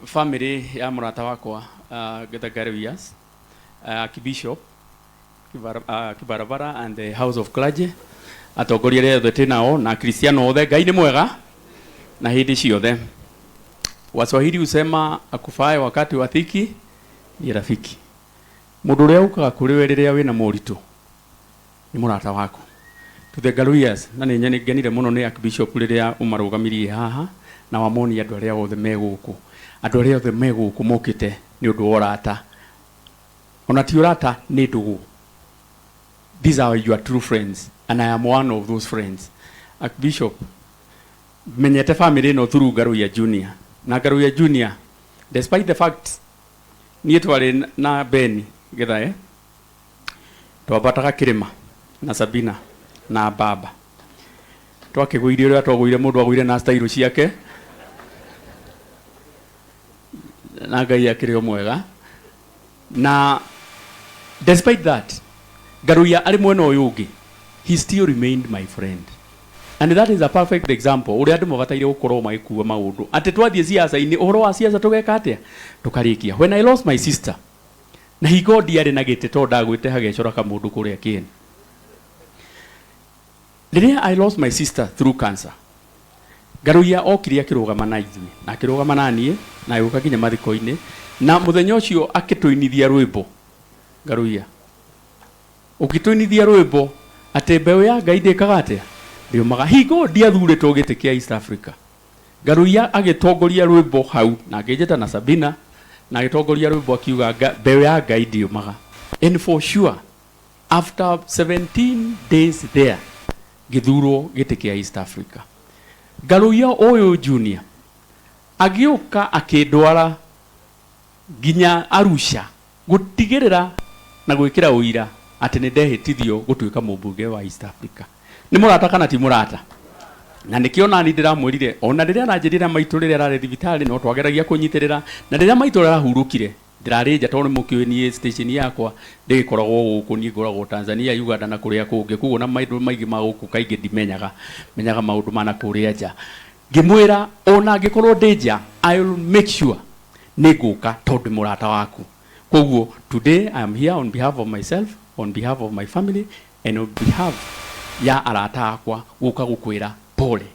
Family ya mũrata wakwa Getha Garius, Archbishop Kibarabara and the House of Clergy, atongoria arĩa othe twĩ nao na Akristiano othe, Ngai nĩ mwega na hĩndĩ ciothe. Waswahili husema akufae wakati wa dhiki ni rafiki. Mũndũ ũrĩa ũkaga kũrĩ we rĩrĩa wĩna moritũ nĩ mũrata waku. To the Galuyas, na nĩ ngenire mũno nĩ Archbishop rĩrĩa ũmarũgamirie haha na wamonia andũ arĩa othe me gũkũ. Andũ arĩa othe me gũkũ mokĩte nĩ ũndũ wa ũrata. Ona ti ũrata nĩ ndũgũ. These are your true friends and I am one of those friends. Archbishop, menyete family ĩno through Ngaruiya Junior. Na Ngaruiya Junior, despite the fact niĩ twarĩ na Ben Githae, twambataga kĩrĩma na Sabina na baba twakĩgũire ũrĩa twagũire mũndũ agũire na style ciake na Ngai akĩrĩ o mwega na despite that Ngaruiya arĩ mwena ũyũ ũngĩ he still remained my friend and that is a perfect example ũrĩa andũ mabataire gũkorwo magĩkua maũndũ atĩ twathiĩ siasa-inĩ ũhoro wa siasa tũgeka atĩa tũkarĩkia when I lost my sister Na hingo ndiarĩ na gĩtĩ tondũ ndagwĩte hagecora kamũndũ kũrĩa kĩeni. Rĩrĩa I lost my sister through cancer, Ngaruiya okire akĩrũgama na ithuĩ na akĩrũgama na niĩ na agĩũka nginya mathiko-inĩ na mũthenya ũcio akĩtũinithia rwĩmbo. Ngaruiya, ũgĩtũinithia rwĩmbo atĩ mbeũ ya Ngai ndĩkaga atĩa? Ndĩũmaga. Hingo ndiathurĩtwo gĩtĩ kĩa East Africa. Ngaruiya agĩtongoria rwĩmbo hau na akĩnjĩta na Sabina na agĩtongoria rwĩmbo akiuga mbeũ ya Ngai ndĩũmaga. And for sure after 17 days there ngĩthurwo gĩtĩ kĩa East Africa. Ngaruiya ũyũ Junior agĩũka akĩndwara nginya Arusha gũtigĩrĩra na gwĩkĩra ũira atĩ nĩ ndehĩtithio gũtuĩka mũmbunge wa East Africa. Nĩ mũrata kana ti mũrata? Na nĩkĩo nani ndĩramwĩrire ona rĩrĩa aranjĩrire maitũ rĩrĩa ararĩ thibitarĩ no twageragia kũnyitĩrĩra na rĩrĩa maitũ arahurũkire ndĩrarĩ nja tondũ nĩ mũkĩũĩ niĩ station yakwa ndĩgĩkoragwo gũkũ niĩ ngoragwo Tanzania, Uganda na kũrĩa kũngĩ koguo na maũndũ maingĩ ma gũkũ kaingĩ ndimenyaga menyaga maũndũ ma na kũrĩa nja. Ngĩmwĩra ona angĩkorwo ndĩ nja I will make sure nĩ ngũka tondũ ndĩ mũrata waku. Koguo today I am here on behalf of myself, on behalf of my family and on behalf ya arata akwa gũka gũkwĩra pole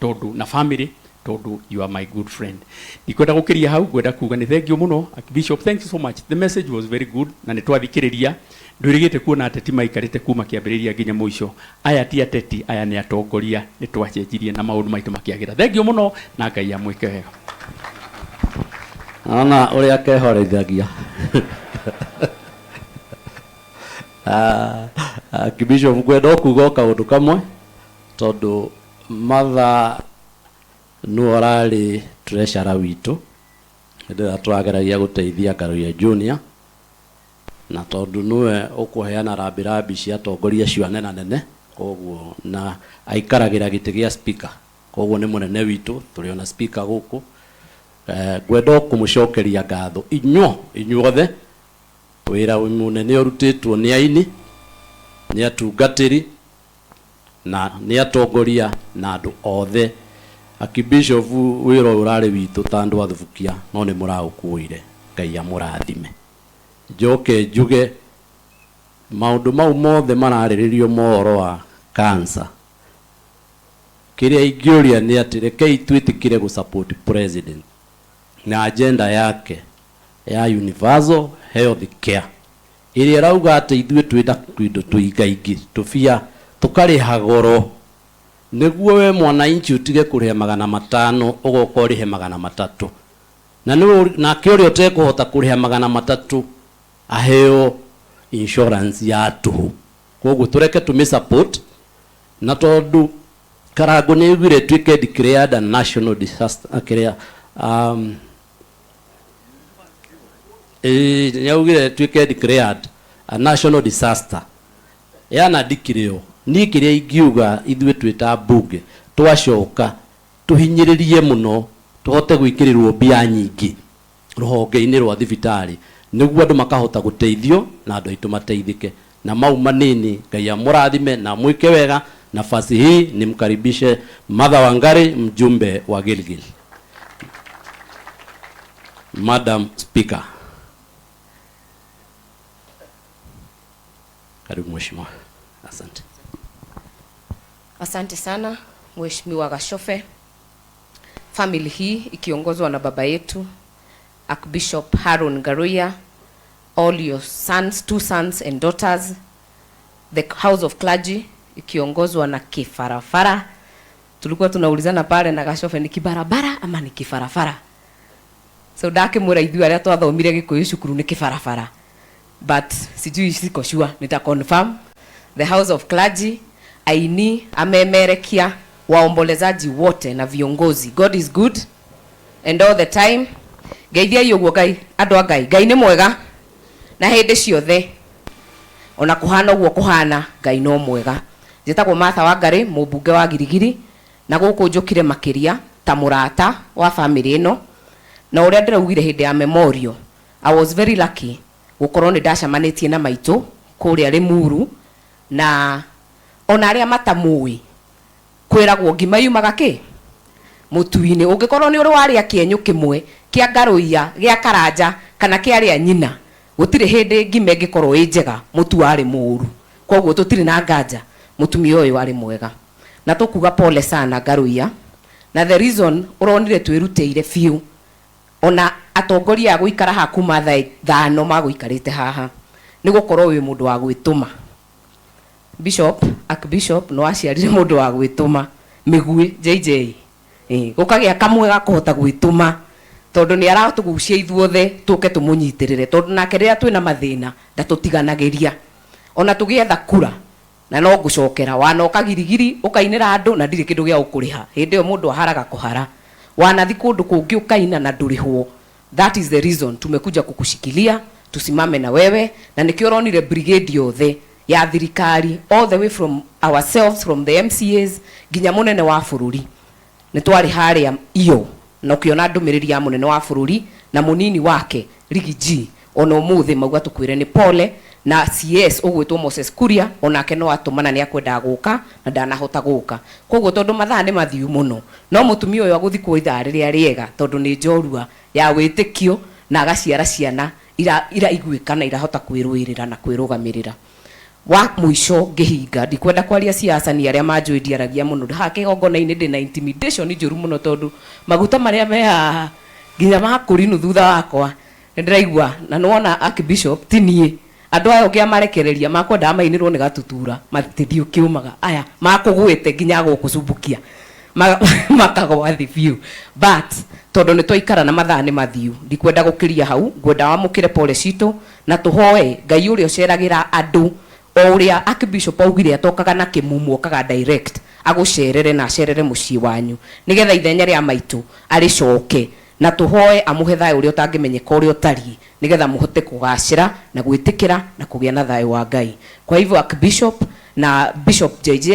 tondũ na family tondũ you are my good friend. Ndikwenda gũkĩria hau, ngwenda kuga nĩ thengiũ mũno Archbishop, thank you so much. The message was very good na nĩ twathikĩrĩria. Ndwĩrĩgĩte kuona ateti maikarĩte kuma kĩambĩrĩria nginya mũico. Aya ti ateti, aya nĩ atongoria. Nĩ twacenjirie na maũndũ maitũ makĩagĩra. Thengiũ mũno na Ngai amwĩke wega. Ona ũrĩa kehoreithagia. Archbishop ngwenda o kuga o kaũndũ kamwe tondũ Martha nĩwe ũrarĩ treasurer witũ hĩndĩ ĩrĩa tũrageragia gũteithia Ngaruiya Junior na tondũ nĩwe ũkũheana rambi rambi cia atongoria acio anenanene koguo na aikaragĩra gĩtĩ gĩa speaker koguo nĩ mũnene witũ tũrĩ ona speaker gũkũ ngwenda o kũmũcokeria ngatho inyuo inyuothe Wĩra mũnene ũrutĩtwo nĩ aini, nĩ atungatĩri, na nĩ atongoria na andũ othe. Archbishop wĩra ũyũ ũrarĩ witũ ta andũ a Thubukia no nĩ mũraũkuire. Ngai amũrathime. Njoke njuge maũndũ mau mothe mararĩrĩrio ma ũhoro wa cancer, kĩrĩa ingĩũria nĩ atĩ rekei twĩtĩkĩre gũ support president na agenda yake ya universal health care ĩrĩa ĩrauga atĩ ithuĩ twĩna tũindo tũingaingĩ tũbia tũkarĩha goro nĩguo we mwananchi ũtige kũrĩha 500 ũgoka ũrĩhe 300 na nĩwe nake ũrĩa ũtekũhota kũrĩha 300 aheo insurance ya tũhũ. Koguo tũreke tũmĩ support na tondũ Karangũ nĩ augire ĩtuĩke declared a national disaster kĩrĩa Ĩĩ nĩaugire ĩtuĩke declared a national disaster. Yana declare. Niĩ kĩrĩa ingiuga ithuĩ twĩ ta mbunge twacoka tũhinyĩrĩrie mũno tũhote gwĩkĩrĩrwo mbia nyingĩ rũhonge-inĩ rwa thibitarĩ nĩguo andũ makahota gũteithio na andũ aitũ mateithĩke. Na mau manini Ngai amũrathime na amwĩke wega. Nafasi hii nimkaribishe Martha Wangari mjumbe wa Gilgil. Madam Speaker. Karibu mheshimiwa. Asante. Asante sana Mheshimiwa Gachobe. Family hii ikiongozwa na baba yetu Archbishop Haron Ngaruiya, all your sons, two sons and daughters, the House of Clergy ikiongozwa na Kifarafara. Tulikuwa tunaulizana pale na Gachobe ni kibarabara ama ni kifarafara? So ndakimwira ithuĩ arĩa twathomire Gĩkũyũ cukuru nĩ kĩbarabara, but sijui, siko sure, nita confirm. The House of Clergy, aini, amemerekia, waombolezaji wote na viongozi. God is good and all the time. Ngeithiai ũguo Ngai, andũ a Ngai. Ngai nĩ mwega na hĩndĩ ciothe, ona kũhana ũguo kũhana, Ngai no mwega. Njĩtagwo Martha Wangari, mũmbunge wa Girigiri, na gũkũ njũkire makĩria ta mũrata wa family ĩno. Na ũrĩa ndĩraugire hĩndĩ ya memorial, I was very lucky gũkorwo nĩ ndacemanĩtie na maitũ kũrĩa Limuru, na ona arĩa matamũĩ kwĩragwo ngima yumaga kĩ mũtu-inĩ. Ũngĩkorwo nĩ ũrĩ warĩa kĩenyũ kĩmwe kĩa Ngaruiya, gĩa Karanja kana kĩa rĩa nyina, gũtirĩ hĩndĩ ngima ĩngĩkorwo ĩ njega mũtu warĩ mũru. Koguo tũtirĩ na nganja mũtumia ũyũ arĩ mwega, na tũkuga pole sana Ngaruiya. Na the reason ũronire twĩrutĩire biũ, ona atongoria a gũikara haha kuma thaa 5 magũikarĩte haha, nĩ gũkorwo wĩ mũndũ wa gwĩtũma. Bishop, Archbishop, no aciarire mũndũ wa gwĩtũma mĩguĩ JJ, gũkagĩa kamwe ga kũhota gwĩtũma, tondũ nĩ aratũgucia ithuothe tũke tũmũnyitĩrĩre, tondũ nake rĩrĩa twĩna mathĩna ndatũtiganagĩria ona tũgĩetha kura. Na no ngũcokera wanoka Girigiri ũkainĩra andũ na ndirĩ kĩndũ gĩa gũkũrĩha, hĩndĩ ĩyo mũndũ aharaga kũhara. Wanathi kũndũ kũngĩ ũkaina na ndũrĩhwo. That is the reason tumekuja kukushikilia, tusimame na wewe. Na nĩkĩo ũronire brigade yothe ya thirikari, all the way from ourselves, from the MCAs nginya mũnene wa bũrũri, nĩ twarĩ harĩa iyo na ũkĩona ndũmĩrĩri ya mũnene wa bũrũri na mũnini wake Riggy G. Ona ũmũthĩ mauga tũkwĩre nĩ pole. Na CS ũgwĩtwo Moses Kuria onake no atũmana nĩ akwendaga gũka na ndanahota gũka. Koguo tondũ mathaa nĩ mathiu mũno, no mũtumia ũyũ agũthikwo ithaa rĩrĩa rĩega, tondũ nĩ njorua ya wĩtĩkio na agaciara ciana iraiguĩka na irahota kwĩrũĩrĩra na kwĩrũgamĩrĩra. Wa mũico ngĩhinga, ndikwenda kwaria siasa, ni arĩa manjũĩ ndiaragia mũno haha kĩgongona-inĩ. Ndĩna intimidation njũru mũno, tondũ maguta marĩa me haha nginya makũrinũ thutha wakwa nĩ ndĩraigua. Na nĩwona Archbishop, ti niĩ, andũ aya ũngĩamarekereria makwendaga mainĩrwo nĩ gatutura matithiĩ ũkĩũmaga aya makũgwĩte nginya gũkũcumbukia makagwa thĩ biũ. But tondũ nĩ twaikara na mathaa nĩ mathiu, ndikwenda gũkĩria hau. Ngwenda wamũkĩre pole citũ na tũhoe Ngai ũrĩa ũceragĩra andũ, o ũrĩa Archbishop augire atokaga na kĩmumu, okaga direct, agũcerere na acerere mũciĩ wanyu, nĩgetha ithenya rĩa maitũ arĩcoke. Na tũhoe amũhe thayũ ũrĩa ũtangĩmenyeka ũrĩa ũtariĩ, nĩgetha mũhote kũgacĩra na gwĩtĩkĩra na kũgĩa na thayũ wa Ngai. Kwa hivyo Archbishop na Bishop JJ,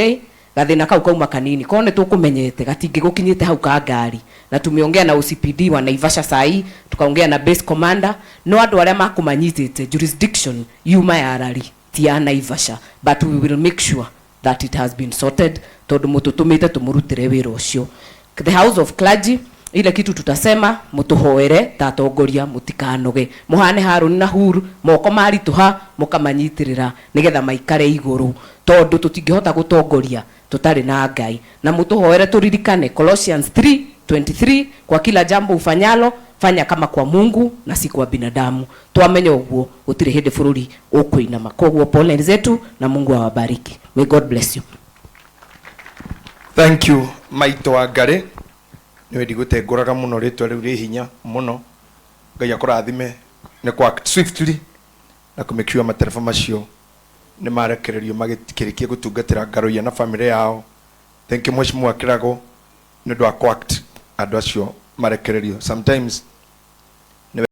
gathĩna kau kauma kanini korwo nĩ tũkũmenyete gatingĩgũkinyĩte hau ka ngari. Na tumeongea na OCPD wa Naivasha sahi, tukaongea na base commander, no andũ arĩa makũmanyitĩte jurisdiction yuma ya Rari, ti ya Naivasha, but we will make sure that it has been sorted, tondũ mũtũtũmĩte tũmũrutĩre wĩra ũcio. The House of Clergy, ile kitu tutasema, mutuhoere ta atongoria, mutikanoge, muhane Haruni na Huru, moko maritũha mũkamanyitirĩra nĩgetha maikare igũrũ, tondũ tũtingĩhota gũtongoria tũtarĩ na Ngai. Na mũtũhoere tũririkane Colossians 3:23, "Kwa kila jambo ufanyalo, fanya kama kwa Mungu na si kwa binadamu." Twamenya ũguo, gũtirĩ hĩndĩ bũrũri ũkũinama. Koguo pole zetu na Mungu awabariki. May God bless you. Thank you, maitũ wa Ngarĩ. Nĩ wendi gũtengũraga mũno, rĩtwa rĩu rĩ hinya mũno. Ngai akũrathime nĩ kwa act swiftly na kũ make sure matereba macio nĩ marekererio magĩkĩrĩkia gũtungatĩra Ngaruiya na family yao. Thank you, Mheshimiwa Kirago, nĩ ũndũ wa kũ act andũ acio marekererio. Sometimes